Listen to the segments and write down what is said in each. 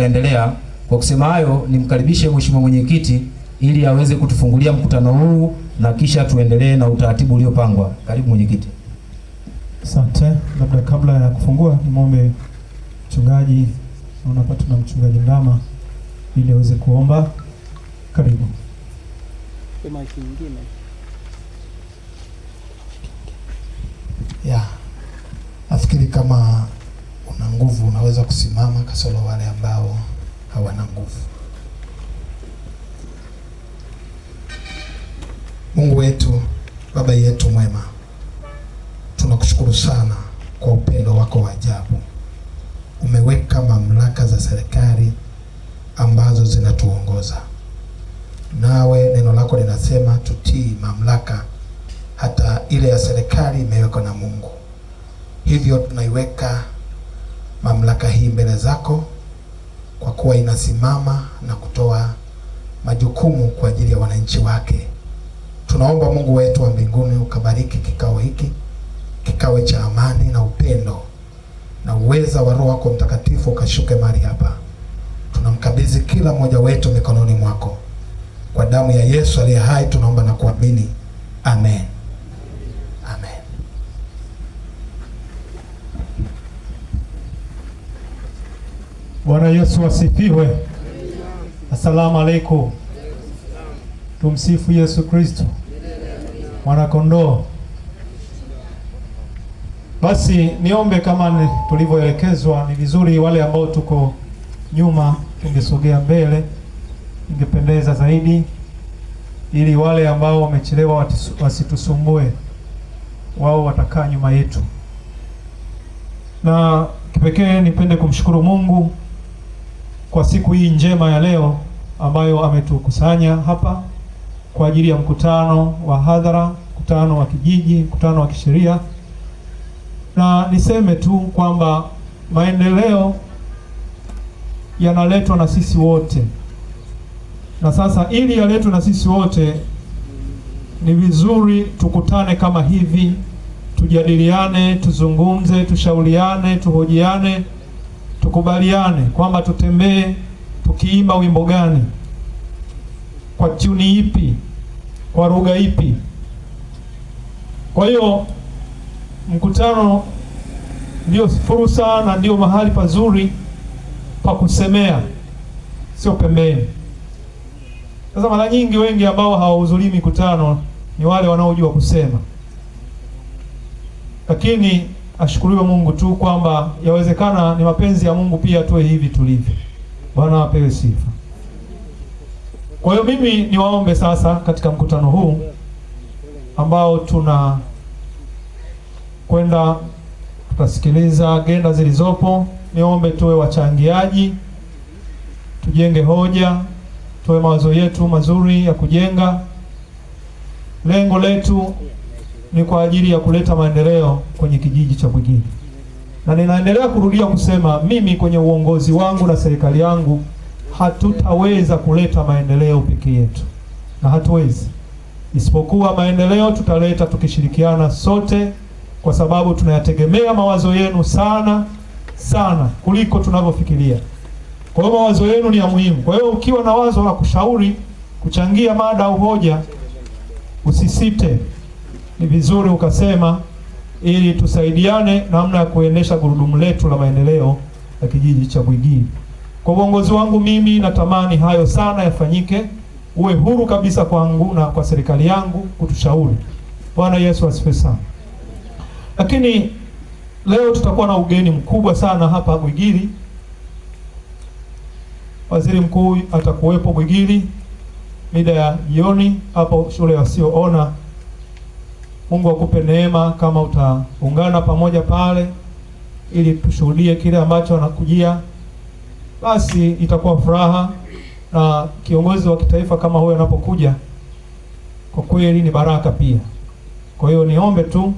tukaendelea. Kwa kusema hayo, nimkaribishe Mheshimiwa Mwenyekiti ili aweze kutufungulia mkutano huu na kisha tuendelee na utaratibu uliopangwa. Karibu Mwenyekiti. Asante. Labda kabla ya kufungua nimwombe mchungaji, naona hapa tuna mchungaji Ndama, ili aweze kuomba. Karibu. Ya, nafikiri kama una nguvu unaweza kusimama, kasoro wale ambao hawana nguvu. Mungu wetu, Baba yetu mwema, tunakushukuru sana kwa upendo wako wa ajabu. Umeweka mamlaka za serikali ambazo zinatuongoza. Nawe neno lako linasema tutii mamlaka, hata ile ya serikali imewekwa na Mungu. Hivyo tunaiweka mamlaka hii mbele zako, kwa kuwa inasimama na kutoa majukumu kwa ajili ya wananchi wake. Tunaomba Mungu wetu wa mbinguni ukabariki kikao hiki, kikao cha amani na upendo, na uweza wa Roho wako Mtakatifu ukashuke mahali hapa. Tunamkabidhi kila mmoja wetu mikononi mwako. Kwa damu ya Yesu aliye hai tunaomba na kuamini. Amen. Amen. Bwana Yesu asifiwe. Asalamu alaykum. Tumsifu Yesu Kristo. Mwana kondoo. Basi niombe kama tulivyoelekezwa, ni vizuri wale ambao tuko nyuma tungesogea mbele, ingependeza zaidi, ili wale ambao wamechelewa wasitusumbue, wao watakaa nyuma yetu. Na kipekee nipende kumshukuru Mungu kwa siku hii njema ya leo ambayo ametukusanya hapa kwa ajili ya mkutano wa hadhara, mkutano wa kijiji, mkutano wa kisheria. Na niseme tu kwamba maendeleo yanaletwa na sisi wote. Na sasa ili yaletwe na sisi wote, ni vizuri tukutane kama hivi, tujadiliane, tuzungumze, tushauriane, tuhojiane, tukubaliane kwamba tutembee tukiimba wimbo gani, kwa tuni ipi, kwa lugha ipi. Kwa hiyo mkutano ndio fursa na ndio mahali pazuri pa kusemea, sio pembeni. Sasa mara nyingi wengi ambao hawahudhurii mikutano ni wale wanaojua kusema. Lakini ashukuriwe Mungu tu kwamba yawezekana ni mapenzi ya Mungu pia tuwe hivi tulivyo. Bwana apewe sifa. Kwa hiyo mimi niwaombe sasa katika mkutano huu ambao tuna kwenda tutasikiliza agenda zilizopo, niombe tuwe wachangiaji, tujenge hoja, tuwe mawazo yetu mazuri ya kujenga. Lengo letu ni kwa ajili ya kuleta maendeleo kwenye kijiji cha Bwigili. Na ninaendelea kurudia kusema, mimi kwenye uongozi wangu na serikali yangu hatutaweza kuleta maendeleo peke yetu, na hatuwezi. Isipokuwa maendeleo tutaleta tukishirikiana sote, kwa sababu tunayategemea mawazo yenu sana sana kuliko tunavyofikiria. Kwa hiyo mawazo yenu ni ya muhimu. Kwa hiyo ukiwa na wazo la kushauri, kuchangia mada au hoja, usisite. Ni vizuri ukasema ili tusaidiane namna ya kuendesha gurudumu letu la maendeleo la kijiji cha Bwigili. Kwa uongozi wangu mimi natamani hayo sana yafanyike. Uwe huru kabisa kwangu na kwa serikali yangu kutushauri. Bwana Yesu asifiwe sana. Lakini leo tutakuwa na ugeni mkubwa sana hapa Bwigili. Waziri Mkuu atakuwepo Bwigili mida ya jioni hapo shule wasioona. Mungu akupe neema kama utaungana pamoja pale ili tushuhudie kile ambacho anakujia. Basi itakuwa furaha, na kiongozi wa kitaifa kama huyo anapokuja kwa kweli ni baraka pia. Kwa hiyo niombe tu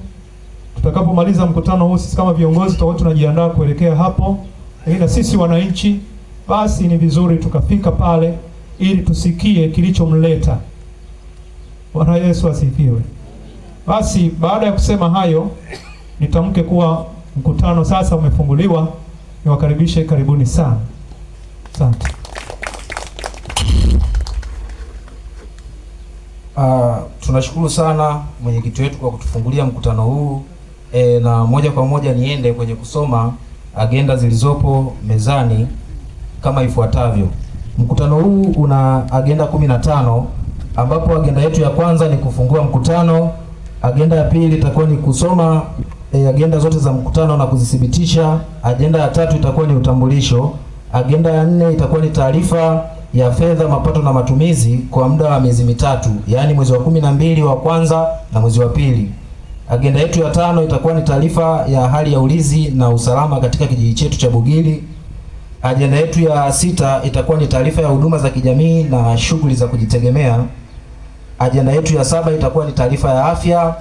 tutakapomaliza mkutano huu, sisi kama viongozi tutakuwa tunajiandaa kuelekea hapo, lakini na sisi wananchi basi ni vizuri tukafika pale ili tusikie kilichomleta. Bwana Yesu asifiwe. Basi baada ya kusema hayo, nitamke kuwa mkutano sasa umefunguliwa. Niwakaribishe, karibuni sana. Asante. Tunashukuru sana mwenyekiti wetu kwa kutufungulia mkutano huu. Na moja kwa moja niende kwenye kusoma agenda zilizopo mezani kama ifuatavyo. Mkutano huu una agenda 15, ambapo agenda yetu ya kwanza ni kufungua mkutano. Agenda ya pili itakuwa ni kusoma agenda zote za mkutano na kuzithibitisha. Agenda ya tatu itakuwa ni utambulisho. Agenda ya nne itakuwa ni taarifa ya fedha, mapato na matumizi kwa muda wa miezi mitatu, yaani mwezi wa 12 wa kwanza na mwezi wa pili. Agenda yetu ya tano itakuwa ni taarifa ya hali ya ulinzi na usalama katika kijiji chetu cha Bugili. Agenda yetu ya sita itakuwa ni taarifa ya huduma za kijamii na shughuli za kujitegemea. Agenda yetu ya saba itakuwa ni taarifa ya afya.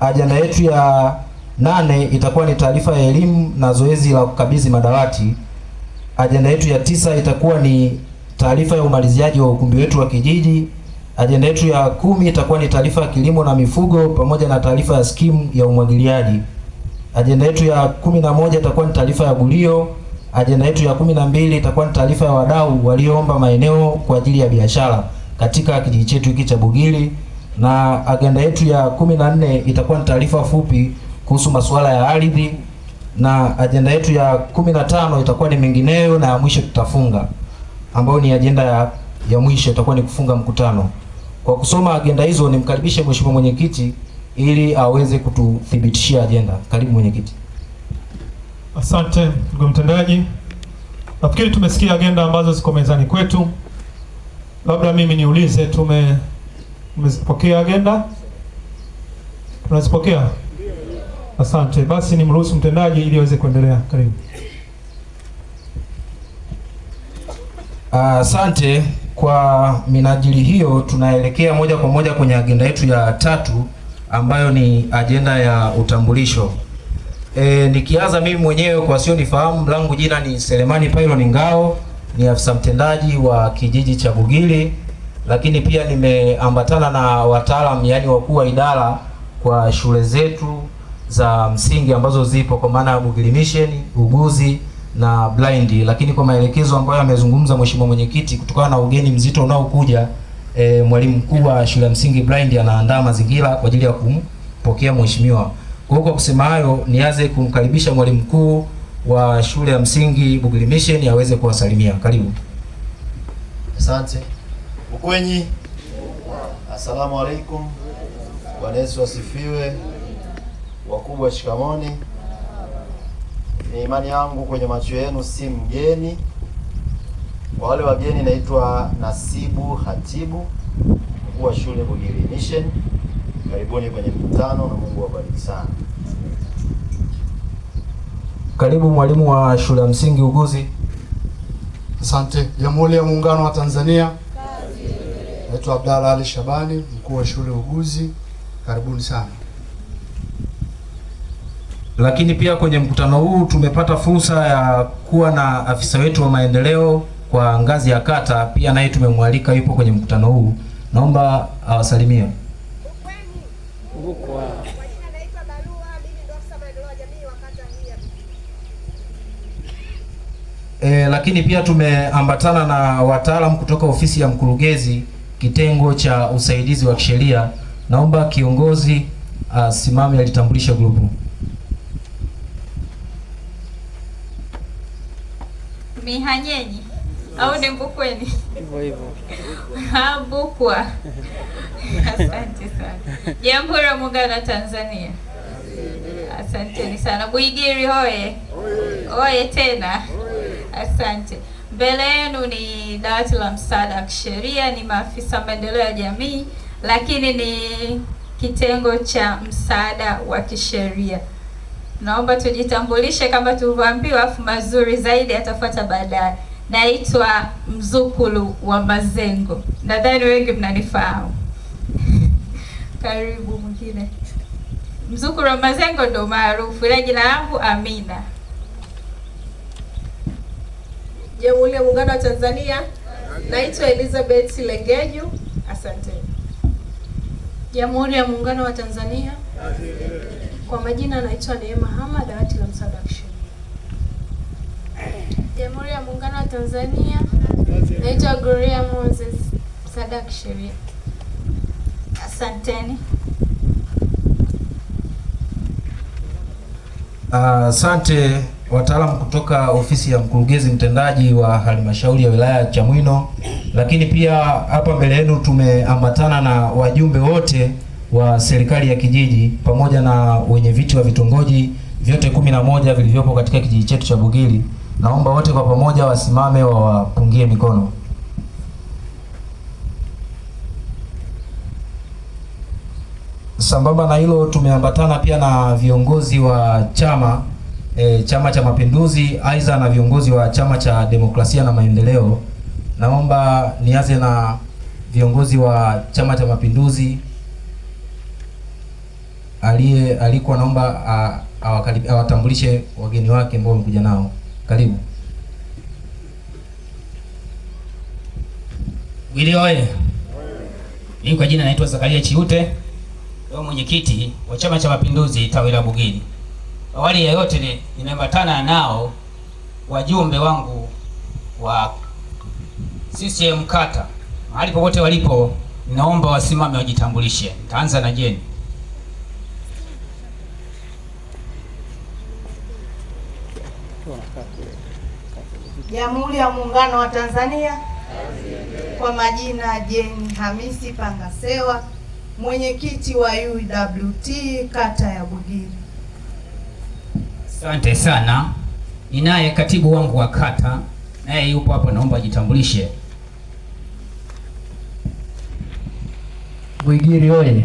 Agenda yetu ya nane itakuwa ni taarifa ya elimu na zoezi la kukabidhi madawati. Agenda yetu ya tisa itakuwa ni taarifa ya umaliziaji wa ukumbi wetu wa kijiji. Ajenda yetu ya 10 itakuwa ni taarifa ya kilimo na mifugo pamoja na taarifa ya skimu ya umwagiliaji. Ajenda yetu ya 11 itakuwa ni taarifa ya gulio. Ajenda yetu ya 12 itakuwa ni taarifa ya wadau walioomba maeneo kwa ajili ya biashara katika kijiji chetu hiki cha Bugili. Na agenda yetu ya 14 itakuwa ni taarifa fupi kuhusu masuala ya ardhi. Na ajenda yetu ya 15 itakuwa ni mengineyo, na ya mwisho tutafunga, ambayo ni ajenda ya mwisho itakuwa ni kufunga mkutano. Kwa kusoma agenda hizo, nimkaribishe mheshimiwa mwenyekiti ili aweze kututhibitishia agenda. Karibu mwenyekiti. Asante ndugu mtendaji. Nafikiri tumesikia agenda ambazo ziko mezani kwetu. Labda mimi niulize, tumezipokea agenda? Tunazipokea? Asante. Basi nimruhusu mtendaji ili aweze kuendelea. Karibu. Asante. Kwa minajili hiyo tunaelekea moja kwa moja kwenye agenda yetu ya tatu ambayo ni agenda ya utambulisho. Nikianza mimi mwenyewe kwa sio nifahamu, langu jina ni Selemani Pailo Ngao, ni afisa mtendaji wa kijiji cha Bugili, lakini pia nimeambatana na wataalamu, yani wakuu wa idara kwa shule zetu za msingi ambazo zipo kwa maana ya Bugili Mission, Uguzi na Blind. Lakini kwa maelekezo ambayo amezungumza mheshimiwa mwenyekiti, kutokana na ugeni mzito unaokuja, mwalimu mkuu wa shule ya msingi Blind anaandaa mazingira kwa ajili ya kumpokea mheshimiwa. Kwa hiyo kwa kusema hayo, nianze kumkaribisha mwalimu mkuu wa shule ya msingi Bugili Mission aweze kuwasalimia. Karibu. Asante. Ukwenyi. Asalamu alaikum. Bwana Yesu asifiwe. Wakubwa shikamoni. Ni imani yangu kwenye macho yenu si mgeni. Kwa wale wageni, naitwa Nasibu Hatibu, mkuu wa shule Bugili Mission. Karibuni kwenye mkutano na Mungu awabariki sana. Karibu mwalimu wa shule ya msingi Uguzi. Asante. Jamhuri ya Muungano wa Tanzania. Naitwa Abdalla Ali Shabani, mkuu wa shule Uguzi. Karibuni sana. Lakini pia kwenye mkutano huu tumepata fursa ya kuwa na afisa wetu wa maendeleo kwa ngazi ya kata, pia naye tumemwalika, yupo kwenye mkutano huu. Naomba awasalimie. Lakini pia tumeambatana na wataalamu kutoka ofisi ya mkurugenzi kitengo cha usaidizi wa kisheria. Naomba kiongozi asimame alitambulisha grupu. Mihanyenyi au ni Mbukweni? Hivyo hivyo. Mbukwa. Asante sana. Jamhuri ya Muungano wa Tanzania. Asanteni sana. Buigiri hoye. Hoye tena. Asante. Mbele yenu ni dawati la msaada wa kisheria, ni maafisa maendeleo ya jamii, lakini ni kitengo cha msaada wa kisheria. Naomba tujitambulishe kama tulivyoambiwa, afu mazuri zaidi atafuata baadaye. Naitwa Mzukulu wa Mazengo. Nadhani wengi mnanifahamu. Karibu mwingine. Mzukulu wa Mazengo ndo maarufu, ila jina langu Amina. Jamhuri ya Muungano wa Tanzania. Naitwa Elizabeth Lengeju. Asante. Jamhuri ya Muungano wa Tanzania. Kwa majina naitwa Neema Hama, dawati la msaada wa kisheria. Jamhuri ya Muungano wa Tanzania. Naitwa Gloria Moses, msaada wa kisheria. Asanteni. Asante wataalamu kutoka ofisi ya mkurugenzi mtendaji wa halmashauri ya wilaya ya Chamwino, lakini pia hapa mbele yenu tumeambatana na wajumbe wote wa serikali ya kijiji pamoja na wenye viti wa vitongoji vyote 11 vilivyopo katika kijiji chetu cha Bugili. Naomba wote kwa pamoja wasimame wawapungie mikono. Sambamba na hilo tumeambatana pia na viongozi wa chama Chama cha Mapinduzi, aidha na viongozi wa Chama cha Demokrasia na Maendeleo. Naomba nianze na viongozi wa Chama cha Mapinduzi. Alikuwa naomba awatambulishe wageni wake ambao wamekuja nao. Karibu. Wili oye. Mimi kwa jina naitwa Zakaria Chiute, ndio mwenyekiti wa Chama cha Mapinduzi tawi la Bugili. Awali ya yote nimeambatana nao wajumbe wangu wa CCM kata. Mahali popote walipo naomba wasimame wajitambulishe. Nitaanza na Jeni. Jamhuri ya Muungano wa Tanzania. Kwa majina Jeni Hamisi Pangasewa, mwenyekiti wa UWT kata ya Bugili. Asante sana. Ninaye katibu wangu wa kata, naye yupo hapo, naomba ajitambulishe. Bugili oye.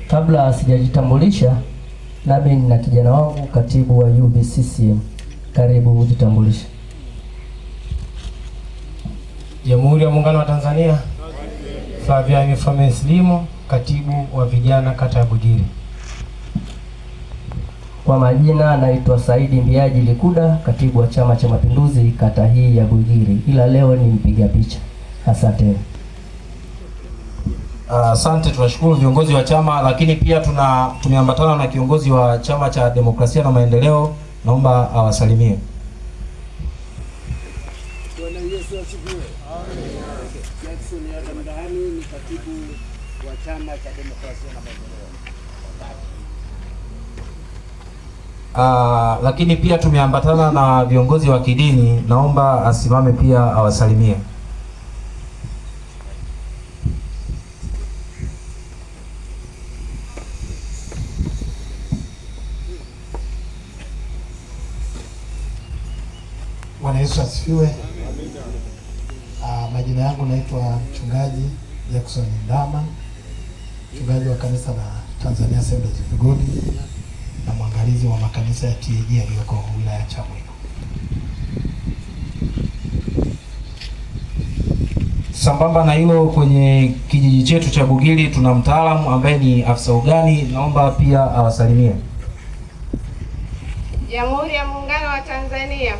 Kabla sijajitambulisha, nami nina kijana wangu katibu wa UVCCM. Karibu ujitambulishe. Jamhuri ya Muungano wa Tanzania. Flavian Fames Limo, katibu wa vijana kata ya Bugili. Kwa majina naitwa Saidi Mbiaji Likuda, katibu wa Chama cha Mapinduzi kata hii ya Bugili, ila leo ni mpiga picha. Asante. Asante, tunashukuru viongozi wa chama, lakini pia tumeambatana na kiongozi wa Chama cha Demokrasia na Maendeleo, naomba awasalimie. Bwana Yesu asifiwe. Amen. Jackson Adam ni katibu wa Chama cha Demokrasia na Maendeleo. Lakini pia tumeambatana na viongozi wa kidini, naomba asimame pia awasalimie. Bwana Yesu asifiwe. Majina yangu naitwa Mchungaji Jackson Ndama, mchungaji wa kanisa la Tanzania Assemblies of God na mwangalizi wa makanisa ya TAG yaliyoko wilaya ya Chamwino. Sambamba na hilo, kwenye kijiji chetu cha Bugili tuna mtaalamu ambaye ni afisa ugani, naomba pia awasalimie. Jamhuri ya Muungano wa Tanzania.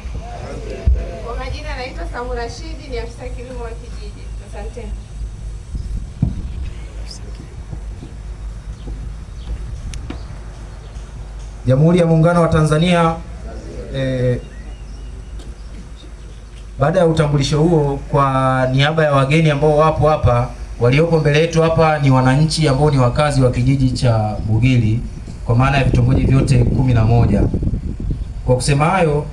Kwa majina naitwa Samu Rashidi, ni afisa kilimo wa kijiji. Asante. Jamhuri ya Muungano wa Tanzania. Baada ya utambulisho huo, kwa niaba ya wageni ambao wapo hapa, waliopo mbele yetu hapa ni wananchi ambao ni wakazi wa kijiji cha Bugili, kwa maana ya vitongoji vyote 11. Kwa kusema hayo,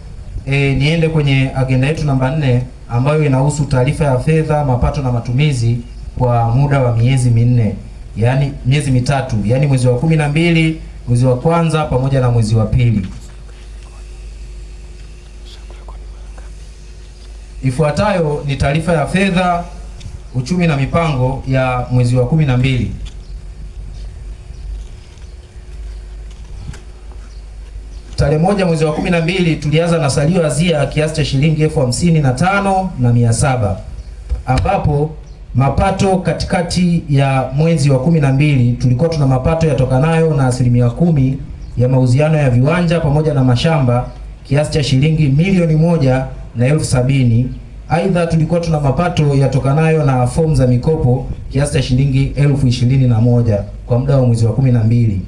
niende kwenye agenda yetu namba 4 ambayo inahusu taarifa ya fedha, mapato na matumizi kwa muda wa miezi minne, yani miezi mitatu, yani mwezi wa 12, mwezi wa kwanza pamoja na mwezi wa pili. Ifuatayo ni taarifa ya fedha, uchumi na mipango ya mwezi wa 12. Tarehe 1 mwezi wa 12 tulianza na salio azia kiasi cha shilingi 55,700, ambapo mapato katikati ya mwezi wa 12 tulikuwa tuna mapato yatokanayo na 10% ya mauziano ya viwanja pamoja na mashamba kiasi cha shilingi 1,070,000. Aidha tulikuwa tuna mapato yatokanayo na fomu za mikopo kiasi cha shilingi 21,000 kwa muda wa mwezi wa 12,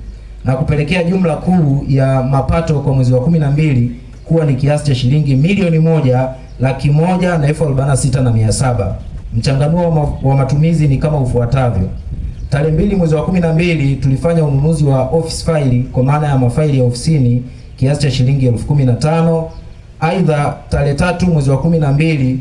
na kupelekea jumla kuu ya mapato kwa mwezi wa 12 kuwa ni kiasi cha shilingi 1,146,700. Mchanganuo wa matumizi ni kama ufuatavyo. Tarehe 2 mwezi wa 12 tulifanya ununuzi wa office file kwa maana ya mafaili ya ofisini kiasi cha shilingi 15,000. Aidha, tarehe 3 mwezi wa 12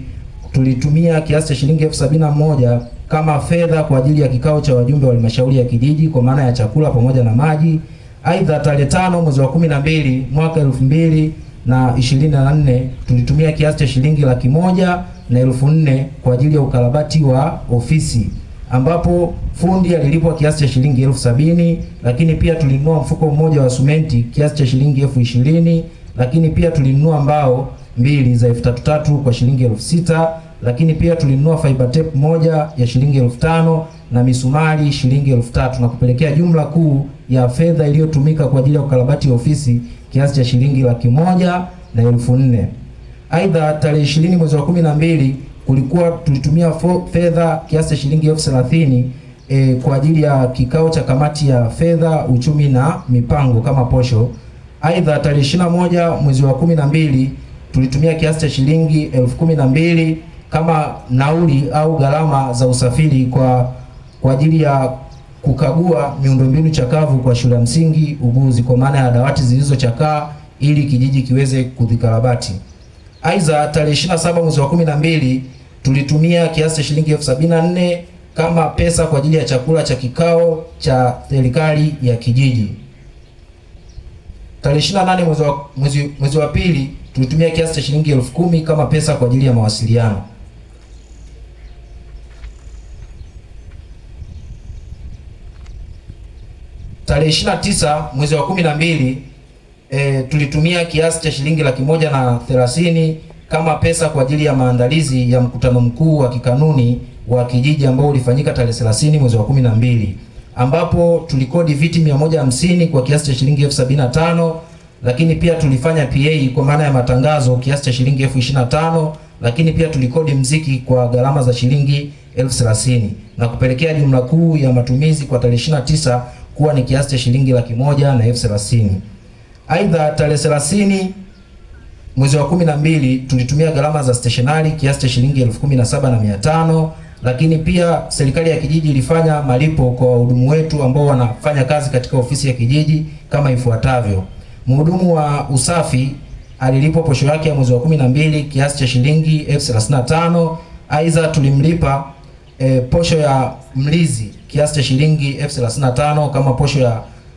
tulitumia kiasi cha shilingi 71,000 kama fedha kwa ajili ya kikao cha wajumbe wa halmashauri ya kijiji kwa maana ya chakula pamoja na maji. Aidha, tarehe 5 mwezi wa 12 mwaka 2024 tulitumia kiasi cha shilingi 104,000 kwa ajili ya ukarabati wa ofisi, ambapo fundi alilipwa kiasi cha shilingi 70,000, lakini pia tulinunua mfuko mmoja wa sumenti kiasi cha shilingi 20,000, lakini pia tulinunua mbao 2 za 3,300 kwa shilingi 6,000, lakini pia tulinunua fiber tape moja ya shilingi 5,000 na misumari shilingi 3,000, na kupelekea jumla kuu ya fedha iliyotumika kwa ajili ya ukarabati wa ofisi kiasi cha shilingi 104,000. Aidha, tarehe 20 mwezi wa 12 kulikuwa tulitumia fedha kiasi cha shilingi 30,000 kwa ajili ya kikao cha kamati ya fedha, uchumi na mipango kama posho. Aidha, tarehe 21 mwezi wa 12 tulitumia kiasi cha shilingi 12,000 kama nauli au gharama za usafiri kwa ajili ya kukagua miundombinu chakavu kwa shule ya msingi Uguzi, kwa maana ya dawati zilizochakaa ili kijiji kiweze kuzikarabati. Aidha, tarehe 27 mwezi wa 12 tulitumia kiasi cha shilingi 74,000 kama pesa kwa ajili ya chakula cha kikao cha serikali ya kijiji. Tarehe 28 mwezi wa pili tulitumia kiasi cha shilingi 10,000 kama pesa kwa ajili ya mawasiliano. Tarehe 29 mwezi wa 12 tulitumia kiasi cha shilingi 130,000 kama pesa kwa ajili ya maandalizi ya mkutano mkuu wa kikanuni wa kijiji ambao ulifanyika tarehe 30 mwezi wa 12, ambapo tulikodi viti 150 kwa kiasi cha shilingi 75,000, lakini pia tulifanya PA kwa maana ya matangazo kiasi cha shilingi 25,000, lakini pia tulikodi mziki kwa gharama za shilingi 30,000, na kupelekea jumla kuu ya matumizi kwa tarehe 29 kuwa ni kiasi cha shilingi 130,000. Aidha, tarehe 30 mwezi wa 12 tulitumia gharama za stationari kiasi cha shilingi 17,500, lakini pia serikali ya kijiji ilifanya malipo kwa wahudumu wetu ambao wanafanya kazi katika ofisi ya kijiji kama ifuatavyo. Mhudumu wa usafi alilipwa posho yake ya mwezi wa 12 kiasi cha shilingi 35,000. Aidha, tulimlipa posho ya mlizi kiasi cha shilingi 35,000 kama posho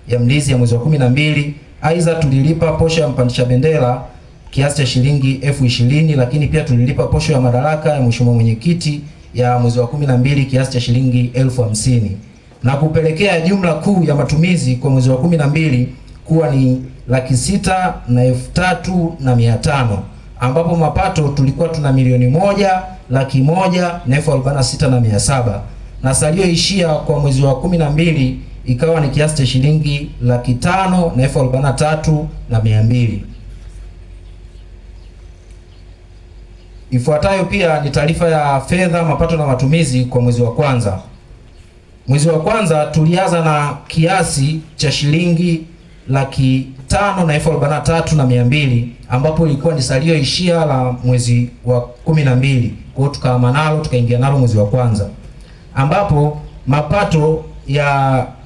ya mlizi ya mwezi wa 12. Aidha, tulilipa posho ya mpandisha bendera kiasi cha shilingi 20,000, lakini pia tulilipa posho ya madaraka ya mheshimiwa mwenyekiti ya mwezi wa 12 kiasi cha shilingi 50,000, na kupelekea jumla kuu ya matumizi kwa mwezi wa 12 kuwa ni 603,500, ambapo mapato tulikuwa tuna 1,101,046,700, na salio ishia kwa mwezi wa 12 ikawa ni kiasi cha shilingi 543,200. Ifuatayo pia ni taarifa ya fedha, mapato na matumizi kwa mwezi wa kwanza. Mwezi wa kwanza tulianza na kiasi cha shilingi 543,200, ambapo ilikuwa ni salio ishia la mwezi wa 12. Kwa hiyo tukaama nalo tukaingia nalo mwezi wa kwanza, ambapo mapato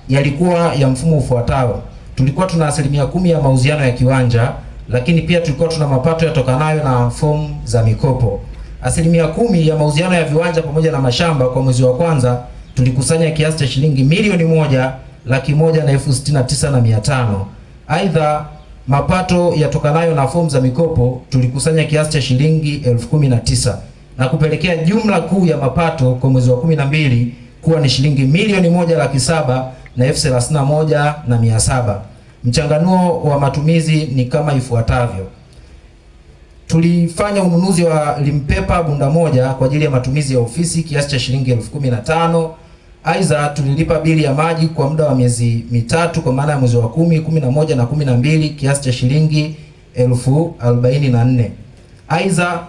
yalikuwa ya mfumo ufuatao. Tulikuwa tuna 10% ya mauziano ya kiwanja, lakini pia tulikuwa tuna mapato yatokanayo na fomu za mikopo. 10% ya mauziano ya viwanja pamoja na mashamba kwa mwezi wa kwanza tulikusanya kiasi cha shilingi 1,169,500. Aidha, mapato yatokanayo na fomu za mikopo tulikusanya kiasi cha shilingi 19,000, na kupelekea jumla kuu ya mapato kwa mwezi wa 12 kuwa ni shilingi 1,731,700. Mchanganuo wa matumizi ni kama ifuatavyo. Tulifanya ununuzi wa limpepa bunda moja kwa ajili ya matumizi ya ofisi kiasi cha shilingi 15,000. Aidha, tulilipa bili ya maji kwa muda wa miezi mitatu kwa maana ya mwezi wa 10, 11 na 12 kiasi cha shilingi 44,000. Aidha,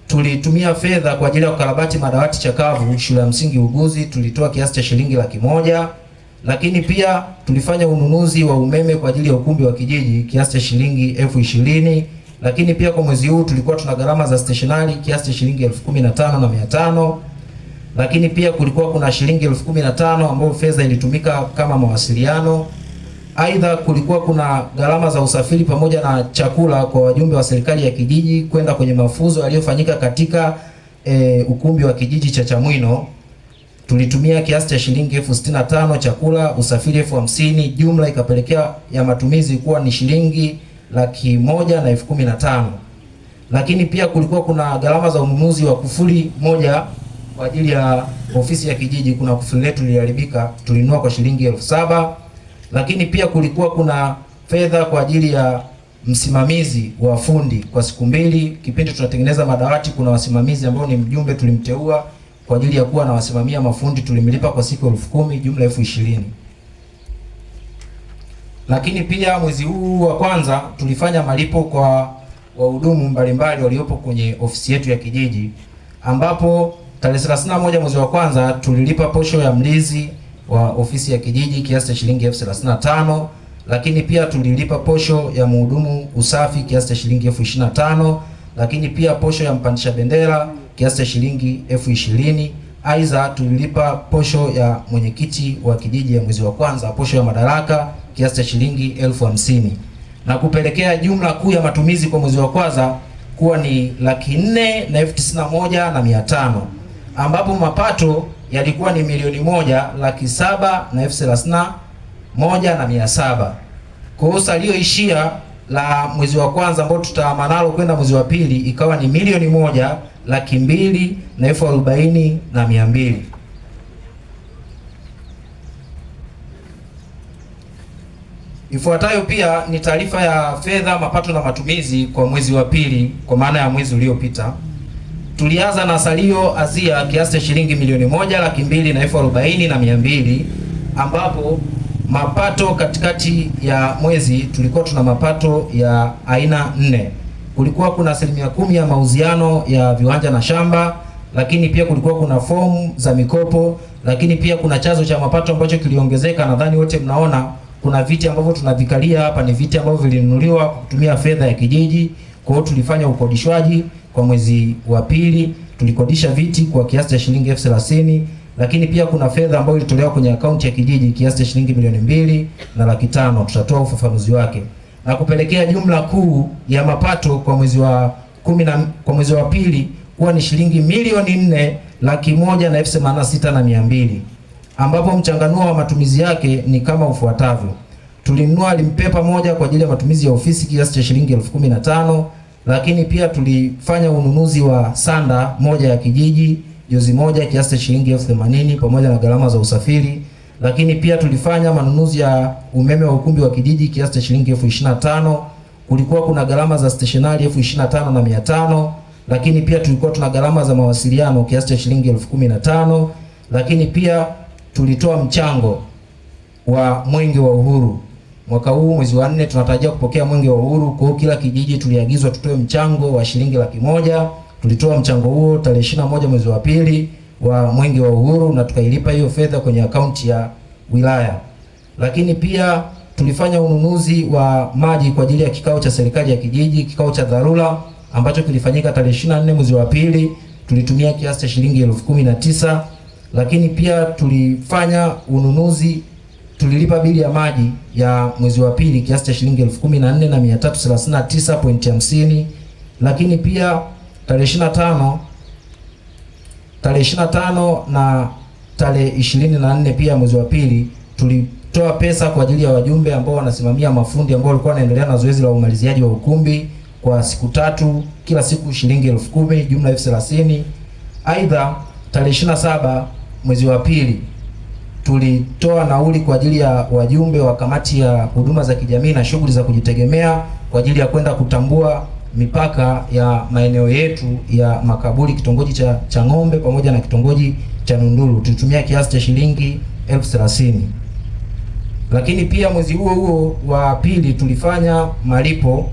tulitumia fedha kwa ajili ya kukarabati madawati chakavu shule ya msingi Uguzi, tulitoa kiasi cha shilingi 100,000. Lakini pia tulifanya ununuzi wa umeme kwa ajili ya ukumbi wa kijiji kiasi cha shilingi 20,000. Lakini pia kwa mwezi huu tulikuwa tuna gharama za stationari kiasi cha shilingi 15,500. Lakini pia kulikuwa kuna shilingi 15,000 ambayo fedha ilitumika kama mawasiliano. Aidha kulikuwa kuna gharama za usafiri pamoja na chakula kwa wajumbe wa serikali ya kijiji kwenda kwenye mafunzo yaliyofanyika katika ukumbi wa kijiji cha Chamwino. Tulitumia kiasi cha shilingi 65,000 chakula, usafiri 50,000, jumla ikapelekea ya matumizi kuwa ni shilingi 115,000. Lakini pia kulikuwa kuna gharama za ununuzi wa kufuli moja kwa ajili ya ofisi ya kijiji. Kuna kufuli letu liliharibika, tulinunua kwa shilingi 7,000. Lakini pia kulikuwa kuna fedha kwa ajili ya msimamizi wa fundi kwa siku mbili. Kipindi tunatengeneza madawati, kuna wasimamizi ambao ni mjumbe tulimteua kwa ajili ya kuwa na wasimamia mafundi, tulimlipa kwa siku 10,000, jumla 20,000. Lakini pia mwezi huu wa kwanza tulifanya malipo kwa wahudumu mbalimbali waliopo kwenye ofisi yetu ya kijiji, ambapo tarehe 31 mwezi wa kwanza tulilipa posho ya mlinzi wa ofisi ya kijiji kiasi cha shilingi 35,000. Lakini pia tulilipa posho ya mhudumu usafi kiasi cha shilingi 25,000. Lakini pia posho ya mpandisha bendera kiasi cha shilingi 20,000. Aidha tulilipa posho ya mwenyekiti wa kijiji ya mwezi wa kwanza, posho ya madaraka kiasi cha shilingi 50,000, na kupelekea jumla kuu ya matumizi kwa mwezi wa kwanza kuwa ni 491,500, ambapo mapato yalikuwa ni 1,731,700. Kwa hiyo salio ishia la mwezi wa kwanza ambao tutamanalo kwenda mwezi wa pili ikawa ni 1,240,200. Ifuatayo pia ni taarifa ya fedha, mapato na matumizi kwa mwezi wa pili, kwa maana ya mwezi uliopita. Tulianza na salio azia kiasi cha shilingi 1,240,200, ambapo mapato katikati ya mwezi tulikuwa tuna mapato ya aina 4. Kulikuwa kuna 10% ya mauziano ya viwanja na shamba, lakini pia kulikuwa kuna fomu za mikopo, lakini pia kuna chanzo cha mapato ambacho kiliongezeka. Nadhani wote mnaona kuna viti ambavyo tunavikalia hapa ni viti ambavyo vilinunuliwa kutumia fedha ya kijiji. Kwa hiyo tulifanya ukodishwaji kwa mwezi wa pili, tulikodisha viti kwa kiasi cha shilingi 30,000. Lakini pia kuna fedha ambayo ilitolewa kwenye akaunti ya kijiji kiasi cha shilingi 2,500,000, tutatoa ufafanuzi wake, na kupelekea jumla kuu ya mapato kwa mwezi wa kwa mwezi wa pili kuwa ni shilingi 4,186,200, ambapo mchanganuo wa matumizi yake ni kama ufuatavyo. Tulinunua limpepa moja kwa ajili ya matumizi ya ofisi kiasi cha shilingi 15,000. Lakini pia tulifanya ununuzi wa sanda moja ya kijiji, jozi moja kiasi cha shilingi 80,000 pamoja na gharama za usafiri. Lakini pia tulifanya manunuzi ya umeme wa ukumbi wa kijiji kiasi cha shilingi 25,000. Kulikuwa kuna gharama za stationari 25,500. Lakini pia tulikuwa tuna gharama za mawasiliano kiasi cha shilingi 15,000. Lakini pia tulitoa mchango wa Mwenge wa Uhuru. Mwaka huu mwezi wa 4 tunatarajia kupokea Mwenge wa Uhuru. Kwa hiyo kila kijiji tuliagizwa tutoe mchango wa shilingi 100,000. Tulitoa mchango huo tarehe 21 mwezi wa pili wa Mwenge wa Uhuru, na tukailipa hiyo fedha kwenye akaunti ya wilaya. Lakini pia tulifanya ununuzi wa maji kwa ajili ya kikao cha serikali ya kijiji, kikao cha dharura ambacho kilifanyika tarehe 24 mwezi wa pili, tulitumia kiasi cha shilingi 19,000. Lakini pia tulifanya ununuzi, tulilipa bili ya maji ya mwezi wa pili kiasi cha shilingi 14,339.50. Lakini pia tarehe 25 na tarehe 24 pia mwezi wa pili tulitoa pesa kwa ajili ya wajumbe ambao wanasimamia mafundi ambao walikuwa wanaendelea na zoezi la umaliziaji wa ukumbi kwa siku 3, kila siku shilingi 10,000, jumla 30,000. Aidha tarehe 27 mwezi wa pili tulitoa nauli kwa ajili ya wajumbe wa kamati ya huduma za kijamii na shughuli za kujitegemea kwa ajili ya kwenda kutambua mipaka ya maeneo yetu ya makaburi, kitongoji cha Chang'ombe pamoja na kitongoji cha Nunduru. Tulitumia kiasi cha shilingi 30,000. Lakini pia mwezi huo huo wa pili tulifanya malipo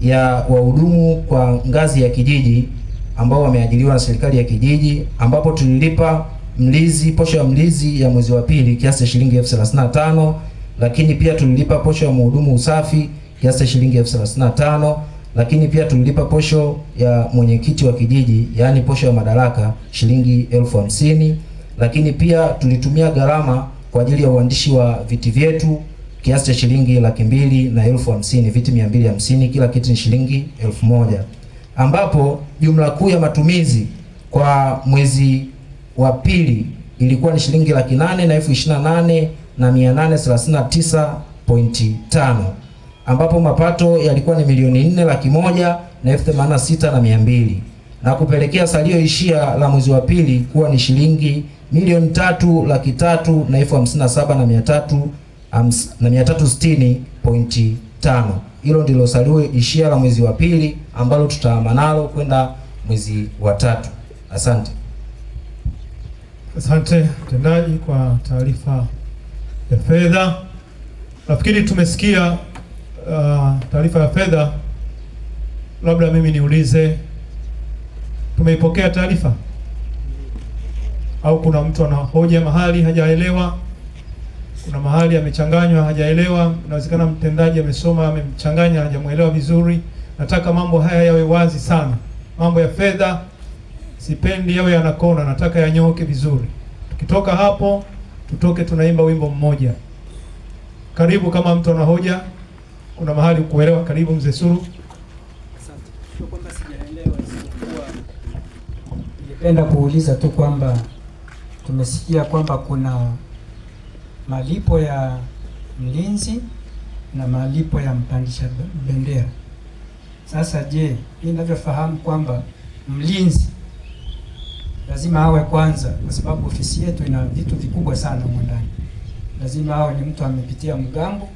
ya wahudumu kwa ngazi ya kijiji ambao wameajiriwa na serikali ya kijiji, ambapo tulilipa mlizi, posho ya mlizi ya mwezi wa pili kiasi cha shilingi 35,000. Lakini pia tulilipa posho ya mhudumu usafi kiasi cha shilingi 35,000. Lakini pia tulilipa posho ya mwenyekiti wa kijiji, yaani posho ya madaraka shilingi 50,000. Lakini pia tulitumia gharama kwa ajili ya uandishi wa viti vyetu kiasi cha shilingi 250,000, viti 250, kila kiti ni shilingi 1,000, ambapo jumla kuu ya matumizi kwa mwezi wa pili ilikuwa ni shilingi 828,839.5, ambapo mapato yalikuwa ni 4,186,200, na kupelekea salio ishia la mwezi wa pili kuwa ni shilingi 3,357,360.5. Hilo ndilo salio ishia la mwezi wa pili ambalo tutahama nalo kwenda mwezi wa tatu. Asante. Asante mtendaji kwa taarifa ya fedha. Nafikiri tumesikia taarifa ya fedha. Labda mimi niulize, tumeipokea taarifa? Au kuna mtu ana hoja mahali hajaelewa? Kuna mahali amechanganywa hajaelewa? Inawezekana mtendaji amesoma amemchanganya hajamuelewa vizuri. Nataka mambo haya yawe wazi sana. Mambo ya fedha sipendi yawe yanakona, nataka yanyooke vizuri. Tukitoka hapo tutoke tunaimba wimbo mmoja. Karibu kama mtu ana hoja, kuna mahali kuelewa, karibu Mzee Suru. Asante. Sio kwamba sijaelewa, isipokuwa ningependa kuuliza tu kwamba tumesikia kwamba kuna malipo ya mlinzi na malipo ya mpandisha bendera. Sasa je, mimi ninavyofahamu kwamba mlinzi lazima awe kwanza, kwa sababu ofisi yetu ina vitu vikubwa sana huko ndani. Lazima awe ni mtu amepitia mgambo,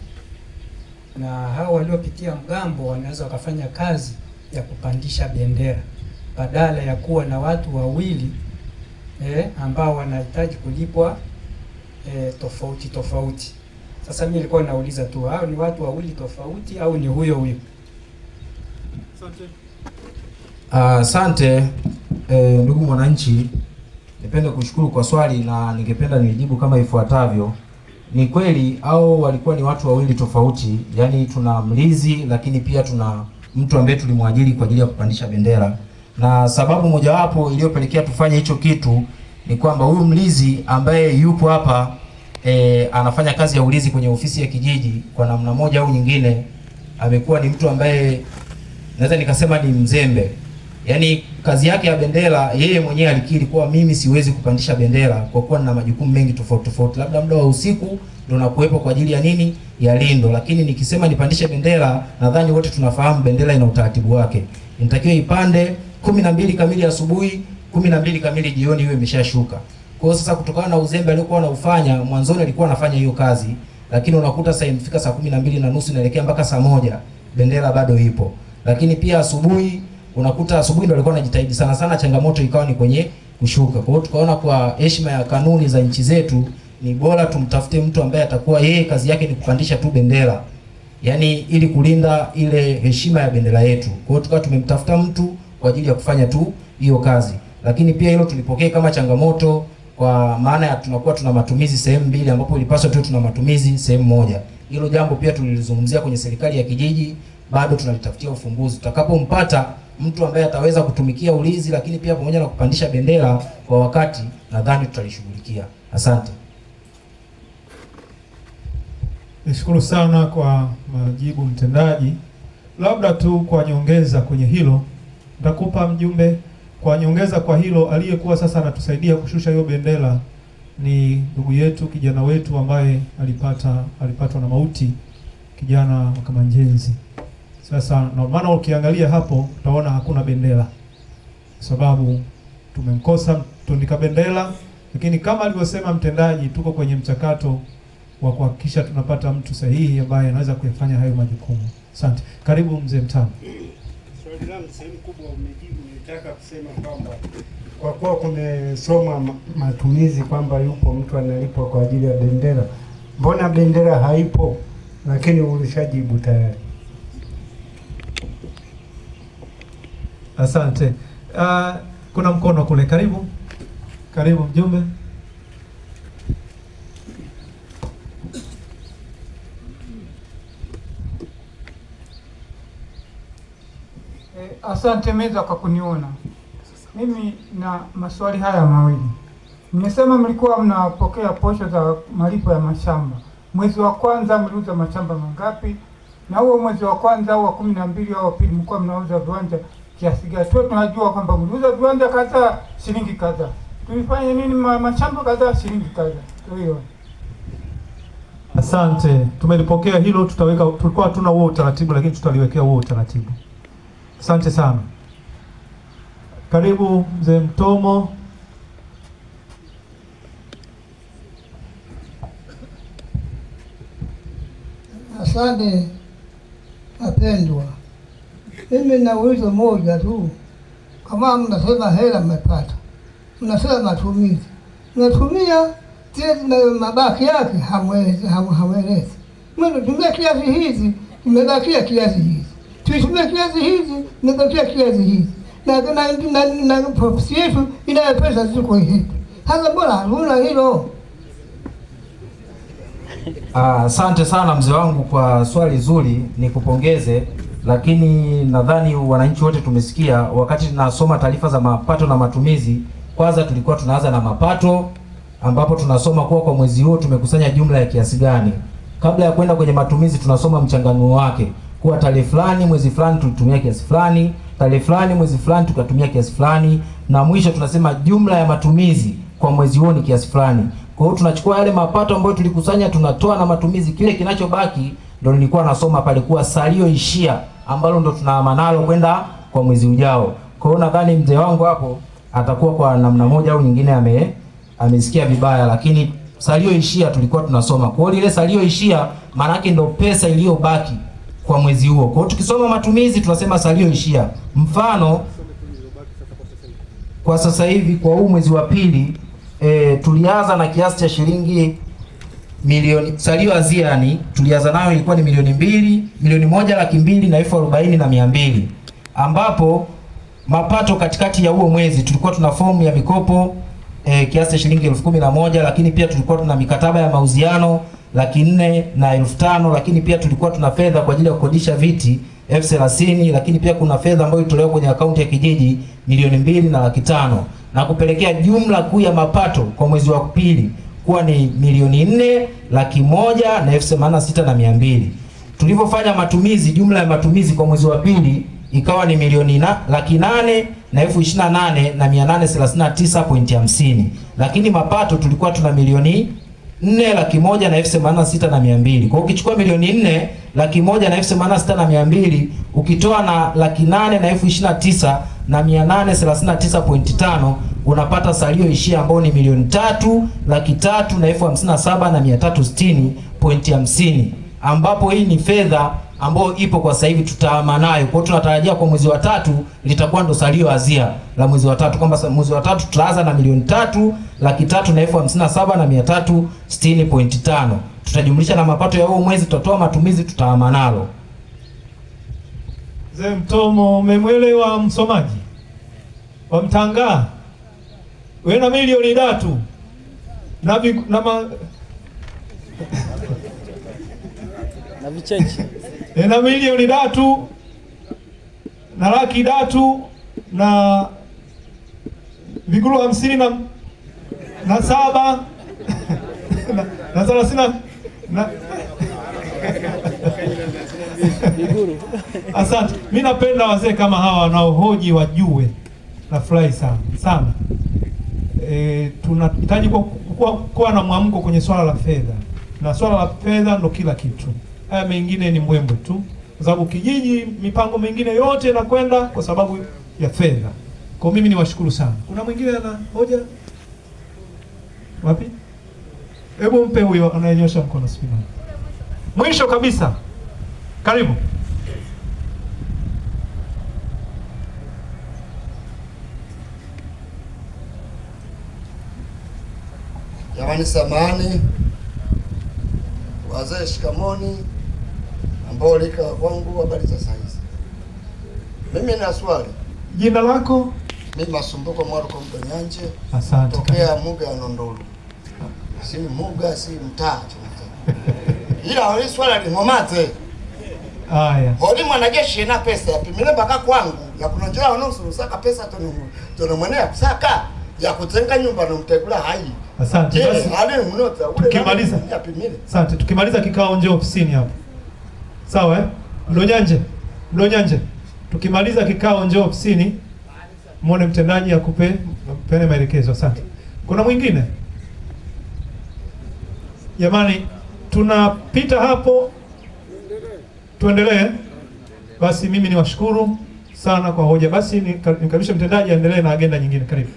na hao waliopitia mgambo wanaweza wakafanya kazi ya kupandisha bendera badala ya kuwa na watu wawili ambao wanahitaji kulipwa tofauti tofauti. Sasa mimi nilikuwa nauliza tu, hao ni watu wawili tofauti au ni huyo huyo? Asante. Asante ndugu mwananchi, nipende kushukuru kwa swali na ningependa nijibu kama ifuatavyo. Ni kweli au walikuwa ni watu wawili tofauti, yani tuna mlinzi lakini pia tuna mtu ambaye tulimwajiri kwa ajili ya kupandisha bendera. Na sababu mojawapo iliyopelekea tufanye hicho kitu ni kwamba huyu mlinzi ambaye yupo hapa anafanya kazi ya ulinzi kwenye ofisi ya kijiji, kwa namna moja au nyingine amekuwa ni mtu ambaye naweza nikasema ni mzembe. Yaani kazi yake ya bendera yeye mwenyewe alikiri kuwa mimi siwezi kupandisha bendera kwa kuwa nina majukumu mengi tofauti tofauti. Labda muda wa usiku ndio nakuwepo kwa ajili ya nini? Ya lindo. Lakini nikisema nipandishe bendera, nadhani wote tunafahamu bendera ina utaratibu wake. Inatakiwa ipande 12 kamili asubuhi, 12 kamili jioni iwe imeshashuka. Kwa hiyo sasa kutokana na uzembe aliokuwa anaufanya, mwanzoni alikuwa anafanya hiyo kazi, lakini unakuta saa imefika saa 12:30 inaelekea mpaka saa 1 bendera bado ipo. Lakini pia asubuhi unakuta asubuhi ndio alikuwa anajitahidi sana sana, changamoto ikawa ni kwenye kushuka. Kwa hiyo tukaona kwa heshima ya kanuni za nchi zetu ni bora tumtafute mtu ambaye atakuwa yeye kazi yake ni kupandisha tu bendera, yani ili kulinda ile heshima ya bendera yetu. Kwa hiyo tukawa tumemtafuta mtu kwa ajili ya kufanya tu hiyo kazi. Lakini pia hilo tulipokea kama changamoto, kwa maana ya tunakuwa tuna matumizi sehemu mbili ambapo ilipaswa tu tuna matumizi sehemu moja. Hilo jambo pia tulilizungumzia kwenye serikali ya kijiji, bado tunalitafutia ufumbuzi. Tutakapompata mtu ambaye ataweza kutumikia ulinzi lakini pia pamoja na kupandisha bendera kwa wakati, nadhani tutalishughulikia. Asante. Nishukuru sana kwa majibu mtendaji. Labda tu kwa nyongeza kwenye hilo, nitakupa mjumbe kwa nyongeza kwa hilo. Aliyekuwa sasa anatusaidia kushusha hiyo bendera ni ndugu yetu, kijana wetu ambaye alipatwa na mauti, kijana wa Kamanjenzi. Sasa na maana ukiangalia hapo utaona hakuna bendera, sababu tumemkosa mtundika bendera. Lakini kama alivyosema mtendaji, tuko kwenye mchakato wa kuhakikisha tunapata mtu sahihi ambaye anaweza kuyafanya hayo majukumu. Asante. Karibu Mzee Mtama. Swali langu sehemu kubwa umejibu. Nilitaka kusema kwamba kwa kuwa kumesoma matumizi kwamba yupo mtu analipwa kwa ajili ya bendera, mbona bendera haipo? Lakini ulishajibu tayari. Asante. Kuna mkono kule, karibu. Karibu mjumbe. Asante meza kwa kuniona. Mimi na maswali haya mawili. Mmesema mlikuwa mnapokea posho za malipo ya mashamba. Mwezi wa kwanza mliuza mashamba mangapi? Na huo mwezi wa kwanza au wa 12 au wa pili mlikuwa mnauza viwanja kiasi gani? Tunajua kwamba mliuza viwanja kadhaa shilingi kadhaa. Tulifanya nini mashamba kadhaa shilingi kadhaa. Hiyo. Asante. Tumelipokea hilo, tutaweka, tulikuwa hatuna huo utaratibu lakini tutaliwekea huo utaratibu. Asante sana. Karibu Mzee Mtomo. Asante wapendwa. Mimi na ulizo moja tu. Kama mnasema hela mmepata, mnasema matumizi, mnatumia zile mabaki yake hamwelezi. Mnatumia kiasi hizi, imebakia kiasi hizi. Tuitumia kiasi hizi, imebakia kiasi hizi. Na ofisi yetu inayo pesa ziko hivi. Sasa mbona hatuna hilo? Asante sana mzee wangu kwa swali zuri, nikupongeze. Lakini nadhani wananchi wote tumesikia wakati tunasoma taarifa za mapato na matumizi. Kwanza tulikuwa tunaanza na mapato ambapo tunasoma kuwa kwa mwezi huo tumekusanya jumla ya kiasi gani. Kabla ya kwenda kwenye matumizi tunasoma mchanganuo wake kuwa tarehe fulani mwezi fulani tulitumia kiasi fulani, tarehe fulani mwezi fulani tukatumia kiasi fulani, na mwisho tunasema jumla ya matumizi kwa mwezi huo ni kiasi fulani. Kwa hiyo tunachukua yale mapato ambayo tulikusanya tunatoa na matumizi, kile kinachobaki ndio nilikuwa nasoma pale kuwa salio ishia ambalo ndo tunaama nalo kwenda kwa mwezi ujao. Kwa hiyo nadhani mzee wangu hapo atakuwa kwa namna moja au nyingine amesikia vibaya, lakini salio ishia tulikuwa tunasoma. Kwa hiyo ile salio ishia maana yake ndio pesa iliyobaki kwa mwezi huo. Kwa hiyo tukisoma matumizi tunasema salio ishia. Mfano kwa sasa hivi kwa huu mwezi wa pili tulianza na kiasi cha shilingi milioni, salio aziani tulianza nayo ilikuwa ni 1,240,200, ambapo mapato katikati ya huo mwezi tulikuwa tuna fomu ya mikopo kiasi cha shilingi 11,000, lakini pia tulikuwa tuna mikataba ya mauziano 405,000, lakini pia tulikuwa tuna fedha kwa ajili ya kukodisha viti 30,000, lakini pia kuna fedha ambayo ilitolewa kwenye akaunti ya kijiji 2,500,000, na kupelekea jumla kuu ya mapato kwa mwezi wa pili kuwa ni 4,186,200. Tulivyofanya matumizi, jumla ya matumizi kwa mwezi wa pili ikawa ni 828,839.50, lakini mapato tulikuwa tuna 4,186,200. Kwa hiyo ukichukua 4,186,200 ukitoa na 829,839.5 unapata salio ishia ambao ni 3,357,360.50, ambapo hii ni fedha ambayo ipo kwa sasa hivi tutaama nayo. Kwa hiyo tunatarajia kwa mwezi wa tatu litakuwa ndo salio azia la mwezi wa tatu, kwamba mwezi wa tatu tutaanza na 3,357,360.5. Tutajumlisha na mapato ya huo mwezi, tutatoa matumizi, tutaama nalo. Mzee Mtomo, umemwelewa msomaji wa Mtanga? Wewe na 3,000,000 na vichenji na 3,000,000 na 300,000 na viguru 57 na 30 na viguru. Asante. Mimi napenda wazee kama hawa wanaohoji wajue. Nafurahi sana sana. Tunahitaji kuwa na mwamko kwenye swala la fedha. Na swala la fedha ndo kila kitu. Haya mengine ni mbwembwe tu. Kwa sababu kijiji mipango mingine yote inakwenda kwa sababu ya fedha. Kwa mimi niwashukuru sana. Kuna mwingine ana hoja? Wapi? Hebu mpe huyo anayenyosha mkono spina. Mwisho kabisa. Karibu. Jamani, samahani wazee, shikamoni ambao lika kwangu, habari za saa hizi. Mimi na swali. Jina lako? Mimi Masumbuko Mwaruko Mdonyanje. Asante. Tokea Muga ya Nondolo. Si Muga, si mtaa. Ila hili swala ni ngomate. Haya. Hodi mwanajeshi na pesa yapimile mpaka kwangu Na kuna njira nusu usaka pesa tunamwenea kusaka ya kutenga nyumba na mtekula hai. Asante. Basi tukimaliza. Asante. Tukimaliza kikao nje ofisini hapo. Sawa eh? Mlonyanje. Mlonyanje. Tukimaliza kikao nje ofisini muone mtendaji akupe mpene maelekezo. Asante. Kuna mwingine? Jamani, tunapita hapo, tuendelee. Basi mimi niwashukuru sana kwa hoja. Basi nikaribishe mtendaji aendelee na agenda nyingine. Karibu.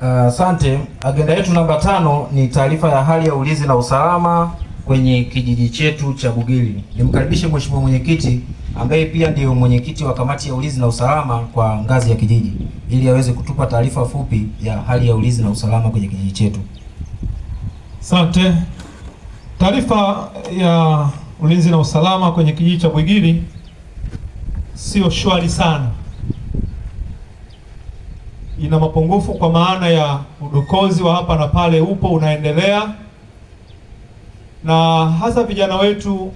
Asante. Agenda yetu namba 5 ni taarifa ya hali ya ulinzi na usalama kwenye kijiji chetu cha Bugili. Nimkaribishe Mheshimiwa Mwenyekiti ambaye pia ndiyo mwenyekiti wa kamati ya ulinzi na usalama kwa ngazi ya kijiji ili aweze kutupa taarifa fupi ya hali ya ulinzi na usalama kwenye kijiji chetu. Asante. Taarifa ya ulinzi na usalama kwenye kijiji cha Bugili sio shwari sana. Ina mapungufu kwa maana ya udokozi wa hapa na pale upo unaendelea, na hasa vijana wetu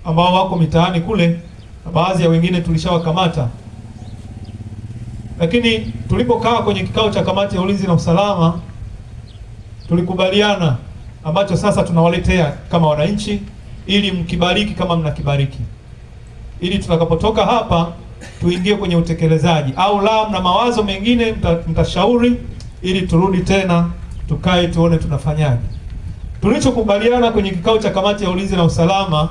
ambao wako mitaani kule na baadhi ya wengine tulishawakamata. Lakini tulipokaa kwenye kikao cha kamati ya ulinzi na usalama tulikubaliana ambacho sasa tunawaletea kama wananchi ili mkibariki kama mnakibariki, ili tutakapotoka hapa tuingie kwenye utekelezaji, au la mna mawazo mengine mtashauri ili turudi tena tukae tuone tunafanyaje. Tulichokubaliana kwenye kikao cha kamati ya ulinzi na usalama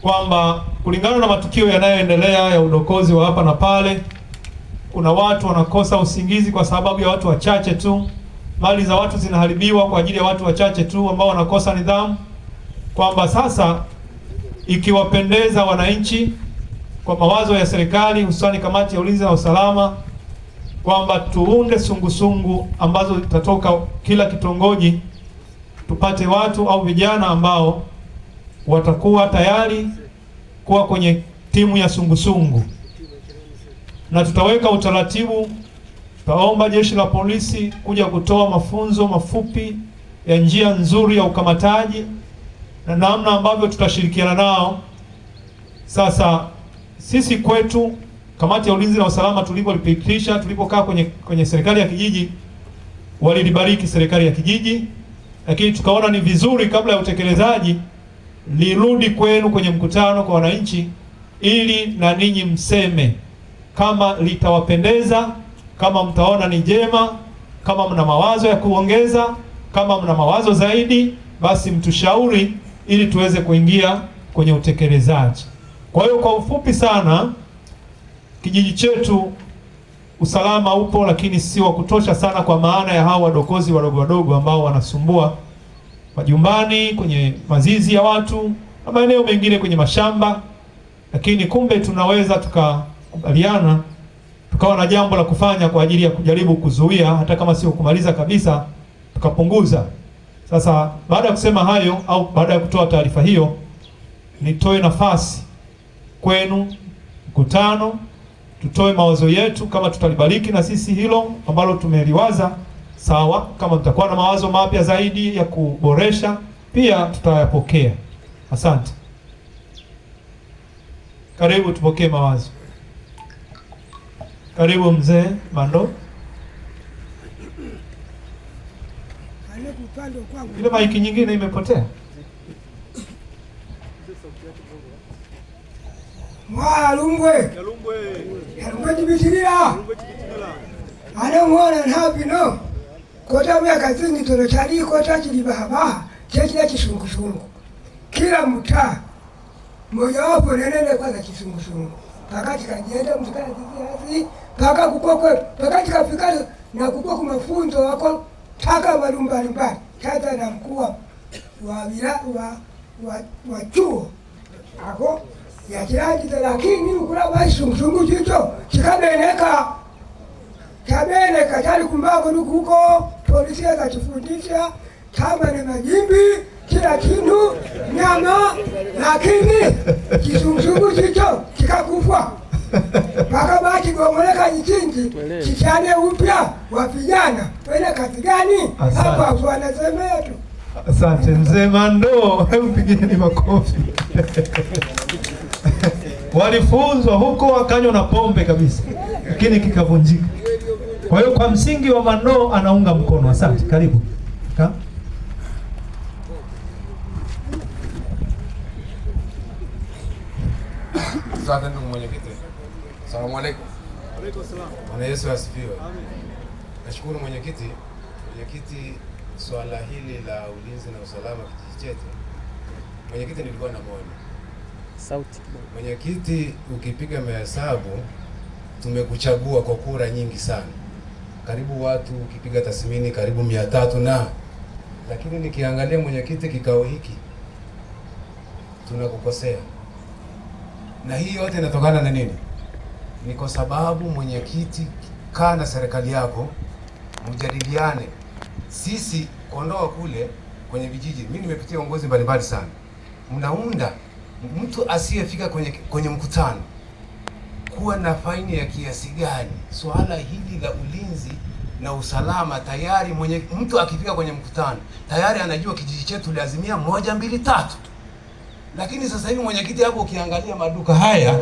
kwamba kulingana na matukio yanayoendelea ya udokozi wa hapa na pale, kuna watu wanakosa usingizi kwa sababu ya watu wachache tu, mali za watu zinaharibiwa kwa ajili ya watu wachache tu ambao wanakosa nidhamu, kwamba sasa ikiwapendeza wananchi kwa mawazo ya serikali hususani kamati ya ulinzi na usalama kwamba tuunde sungusungu ambazo zitatoka kila kitongoji, tupate watu au vijana ambao watakuwa tayari kuwa kwenye timu ya sungusungu, na tutaweka utaratibu. Tutaomba jeshi la polisi kuja kutoa mafunzo mafupi ya njia nzuri ya ukamataji na namna ambavyo tutashirikiana nao. Sasa sisi kwetu kamati ya ulinzi na usalama tulipolipitisha, tulipokaa kwenye serikali ya kijiji, walilibariki serikali ya kijiji, lakini tukaona ni vizuri kabla ya utekelezaji lirudi kwenu kwenye mkutano kwa wananchi ili na ninyi mseme kama litawapendeza, kama mtaona ni jema, kama mna mawazo ya kuongeza, kama mna mawazo zaidi, basi mtushauri ili tuweze kuingia kwenye utekelezaji. Kwa hiyo kwa ufupi sana, kijiji chetu usalama upo, lakini si wa kutosha sana kwa maana ya hao wadokozi wadogo wadogo ambao wanasumbua majumbani, kwenye mazizi ya watu na maeneo mengine kwenye mashamba. Lakini kumbe tunaweza tukakubaliana tukawa na jambo la kufanya kwa ajili ya kujaribu kuzuia, hata kama sio kumaliza kabisa, tukapunguza. Sasa baada ya kusema hayo au baada ya kutoa taarifa hiyo, nitoe nafasi kwenu mkutano, tutoe mawazo yetu kama tutalibariki na sisi hilo ambalo tumeliwaza, sawa. Kama mtakuwa na mawazo mapya zaidi ya kuboresha pia tutayapokea. Asante. Karibu tupokee mawazo. Karibu mzee Mando. Ile maiki nyingine imepotea. Mwalumbwe. Yalumbwe tibitilila. Ana mwana nhapi no. Kota miaka zingi tolo kota chilibaba chechila chisungusungu. Kila mtaa moja wapo nenene kwanza kisungusungu. Paka chikajenda mtukana tizi paka kukokwe paka chikafika na kukoko mafunzo wako taka malumbali mbali. Tata na mkuu wa wa chuo. Ako ya jirani, lakini ukula basungusungu chicho chikabeneka. Kabeneka tali kumbago nukuko polisi akachifundisha kama ni majimbi kila kintu nyama, lakini kisungusungu chicho kikakufa paka baki gomoleka nyichinji kichane upya wa vijana wena kazi gani hapa wanasemea tu. Asante mzee Mando, hebu pigeni makofi. Walifunzwa huko wakanywa na pombe kabisa, lakini kikavunjika. Kwa hiyo kwa msingi wa Mandoo anaunga mkono. Asante, karibu. Asante ndugu mwenyekiti. Asalamu alaykum. Alaykum salam. Bwana Yesu asifiwe. Amen. Nashukuru mwenyekiti. Mwenyekiti, swala hili la ulinzi na usalama kijiji chetu, mwenyekiti, nilikuwa na maoni. Sauti kidogo. Mwenyekiti, ukipiga mahesabu tumekuchagua kwa kura nyingi sana. Karibu watu ukipiga tathmini karibu 300 na, lakini nikiangalia mwenyekiti, kikao hiki tunakukosea. Na hii yote inatokana na nini? Ni kwa sababu mwenyekiti, kaa na serikali yako mjadiliane. Sisi Kondoa kule kwenye vijiji, mimi nimepitia uongozi mbalimbali sana. Mnaunda mtu asiyefika kwenye mkutano kuwa na faini ya kiasi gani? Swala hili la ulinzi na usalama tayari mtu akifika kwenye mkutano tayari anajua kijiji chetu lazimia 1 2 3. Lakini sasa hivi mwenyekiti, hapo ukiangalia maduka haya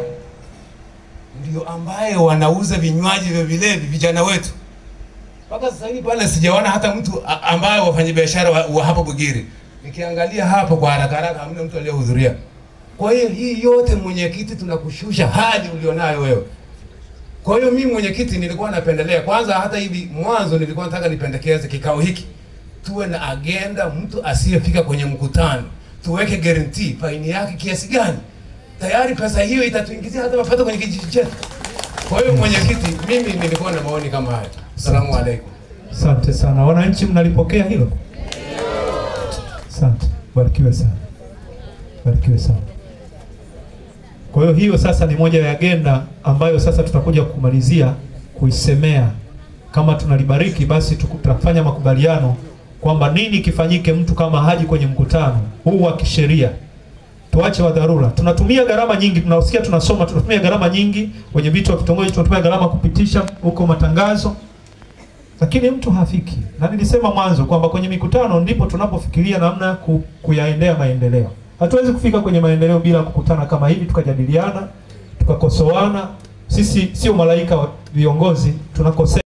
ndio ambaye wanauza vinywaji vya vilevi vijana wetu. Mpaka sasa hivi pale sijaona hata mtu ambaye wafanyabiashara wa hapo Bugiri. Nikiangalia hapo kwa haraka haraka hamna mtu aliyehudhuria. Kwa hiyo hii yote mwenyekiti, tunakushusha hadi ulionayo wewe. Kwa hiyo mimi mwenyekiti nilikuwa napendelea kwanza, hata hivi mwanzo nilikuwa nataka nipendekeze kikao hiki tuwe na agenda, mtu asiyefika kwenye mkutano tuweke guarantee faini yake kiasi gani. Tayari pesa hiyo itatuingizia hata mapato kwenye kijiji chetu. Kwa hiyo mwenyekiti, mimi nilikuwa na maoni kama haya. Asalamu alaykum. Asante sana. Wananchi mnalipokea hilo? Asante. Barikiwe sana. Barikiwe sana. Kwa hiyo hiyo sasa ni moja ya agenda ambayo sasa tutakuja kumalizia kuisemea. Kama tunalibariki basi tutafanya makubaliano kwamba nini kifanyike mtu kama haji kwenye mkutano huu wa kisheria. Tuache wa dharura. Tunatumia gharama nyingi, tunasikia tunasoma, tunatumia gharama nyingi kwenye vitu vya kitongoji, tunatumia gharama kupitisha huko matangazo. Lakini mtu hafiki. Na nilisema mwanzo kwamba kwenye mikutano ndipo tunapofikiria namna kuyaendea maendeleo. Hatuwezi kufika kwenye maendeleo bila kukutana kama hivi, tukajadiliana, tukakosoana. Sisi sio malaika wa viongozi, tunakosea.